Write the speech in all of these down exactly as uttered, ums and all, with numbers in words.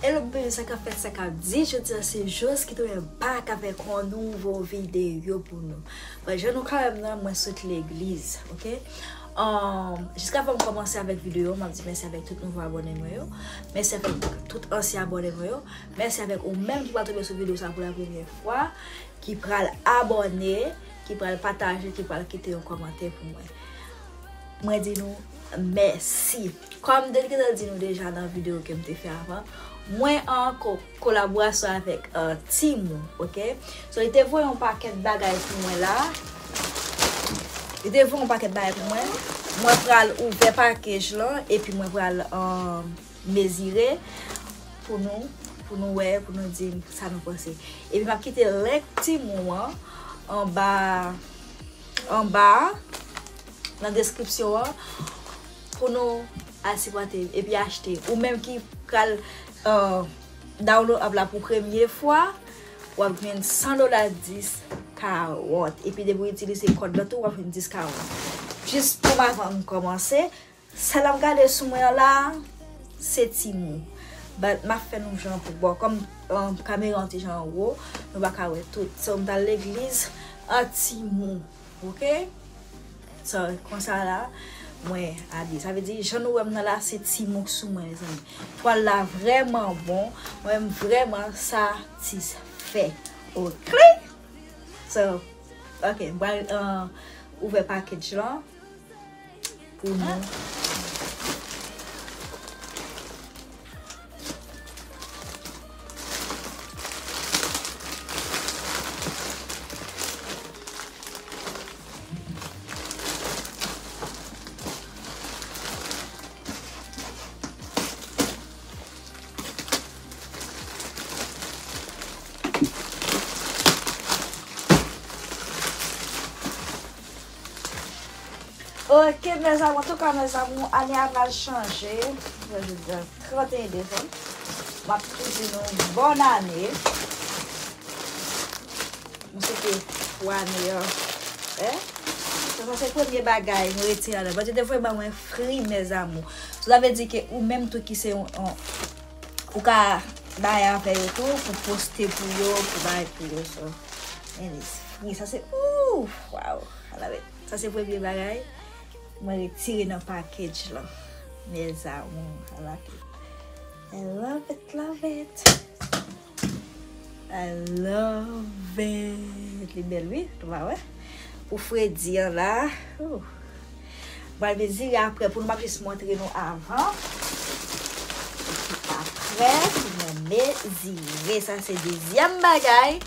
Hello baby, sa k ap fèt, sa k ap di? Jodi a se Jos ki tounen back avèk yon nouvo videyo pou nou. Bon, jan nou ka wè m nan, mwen sot legliz, oke? Um, jiskavan m kòmanse avèk videyo, m ap di mèsi avèk tout nouvo abòne mwen yo. Mèsi avèk tout ansyen abòne mwen yo. Mèsi avèk ou menm ki pral tonbe sou videyo sa pou la premyè fwa, ki pral abòne, ki pral pataje, ki pral kite yon kòmantè pou mwen. Mwen di nou mèsi. Kòm m te gentan di nou deja nan videyo ke m te fè avan, mwen an ko-, kolaborasyon avèk, uh, Temu, oke? So, li te voye yon pakèt bagay pou mwen la. Li te voye yon pakèt bagay pou mwen. Mwen pral ouvè package lan, epi mwen pral, um, mezire pou nou, pou nou wè, pou nou di m sa nou panse. Epi m ap kite link Temu an anba, anba, nan deskripsyon an, pou nou al sipòte epi achte. Ou menm ki pral, uh, download app la pou premye fwa, w ap jwenn san dola, dis, karant. Epi depi w itilize kòd lan tou, w ap jwenn dis, karant. Jis pou m, avan m kòmanse, sèl ap gade sou mwen an la, se Temu. But m ap fè nou jan pou, bon, kòm, um, kamera an ti jan wo, nou pa ka wè tout. So, m t al legliz an Temu, oke? So, konsa la, mwen abiye. Sa vle di, jan nou wè m nan la, se Temu k sou mwen, mezanmi. Twal la vrèman bon. Mwen menm vrèman satisfè. Oke? So, oke, m pral, uh, ouvè package lan pou nou. Ok, mes amours, antouka, mes amours, ane a pral chanje. Jodi a trannteyen desanm. M ap tou di nou bòn ane. M swete pou ane an, hein? Sa, sa se premye bagay mwen retire ladan. Bondye te voye ban mwen fri, mes amours. So, sa vle di ke ou menm tou ki se yon, yon, ou ka bay avè yo tou, pou poste pou yo, pou bay pou yo, so. And it's free. Sa se, ouf, wow. Ala, sa se premye bagay mwen retire nan package lan. Mes amours, ala ki. I love it, love it. I love it. Li bèl, wi. Nou va wè. Pou fredi an la. Ouh. M pral mezire apre pou nou, m ap jis montre nou avan. Epi apre, pou nou mezire. Sa se dezyèm bagay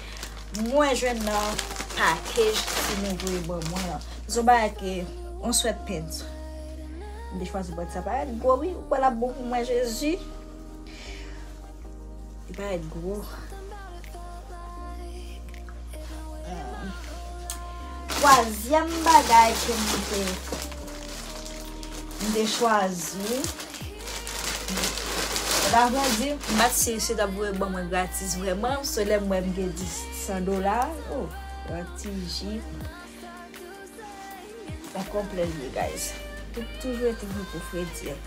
mwen jwenn nan package Temu voye ban mwen an. Se yon bagay ke, yon sweatpants. M te chwazi bòt sa, parèt gwo, wi. Ou kwè l ap bon pou mwen, Jezi? Li parèt gwo. Ah. Twazyèm bagay ke m te, m te chwazi. Daprè di, m pa t si se t ap voye ban mwen gratis vrèman. So, lè m wè m gen dis, san dola, oh, yon ti jip. Yon konplè l ye, guys. Tout toujou rete vre pou fredi an.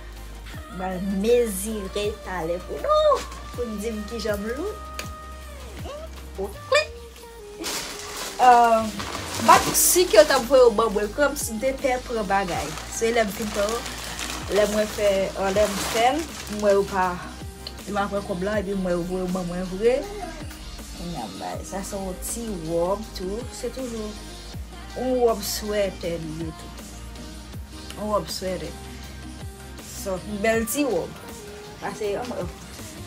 M pral mezire talè pou nou, pou n di m kijan m lou. Ok. Euh, m pa t si ke yo t ap voye yo ban mwen, kòmsi m te pè pran bagay. Se lè m fin fè yo, lè mwen fè, euh, lè m fè l, m wè yo pa, yo pa pran kòb lan, epi m wè yo voye yo ban mwen vre. Kounye a m bay. Sa se yon ti wòb tou. Se toujou yon wòb swètè li ye tou. Yon wòb swètè. So, yon bèl ti wòb. Sa se, um,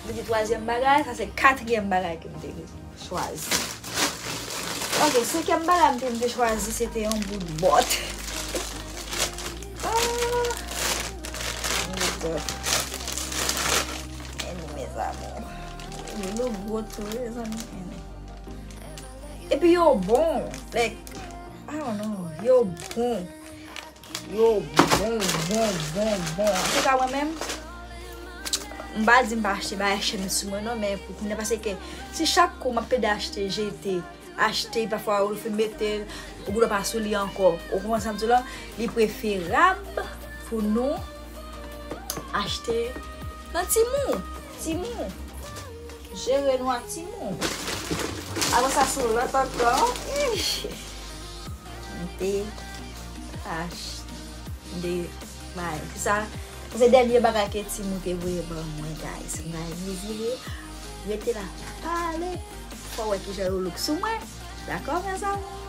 depi twazyèm bagay, sa se katriyèm bagay ke m te chwazi. Ok, senkyèm bagay m te, m te chwazi, se te yon bout bòt. Ah, yon bout bòt. Anyway, mes amours. Yo gwo tou, wi, mezanmi. Epi yo bon, like, I don't know, yo bon. Yo bon, bon, bon, bon. Antouka, mwen menm, m pa di m pa achte bagay chè sou mwen non, men pou kounye a, paske si chak kou m ap plede achte, jete, achte, pafwa ou fin mete l, ou gen dwa pa sou li ankò. Ou konprann sa m di w la? Li preferab pou nou Achte nan Temu. Temu. Jere nou ak Temu. Apre sa, sou lòt ankò. Ih. M te achte. M te bay. Sa, se dènye bagay ke Temu te voye ban mwen, guys. M bay dezire. Rete la. Pale. Fò wè kijan yo look sou mwen. Dakò, mes amours?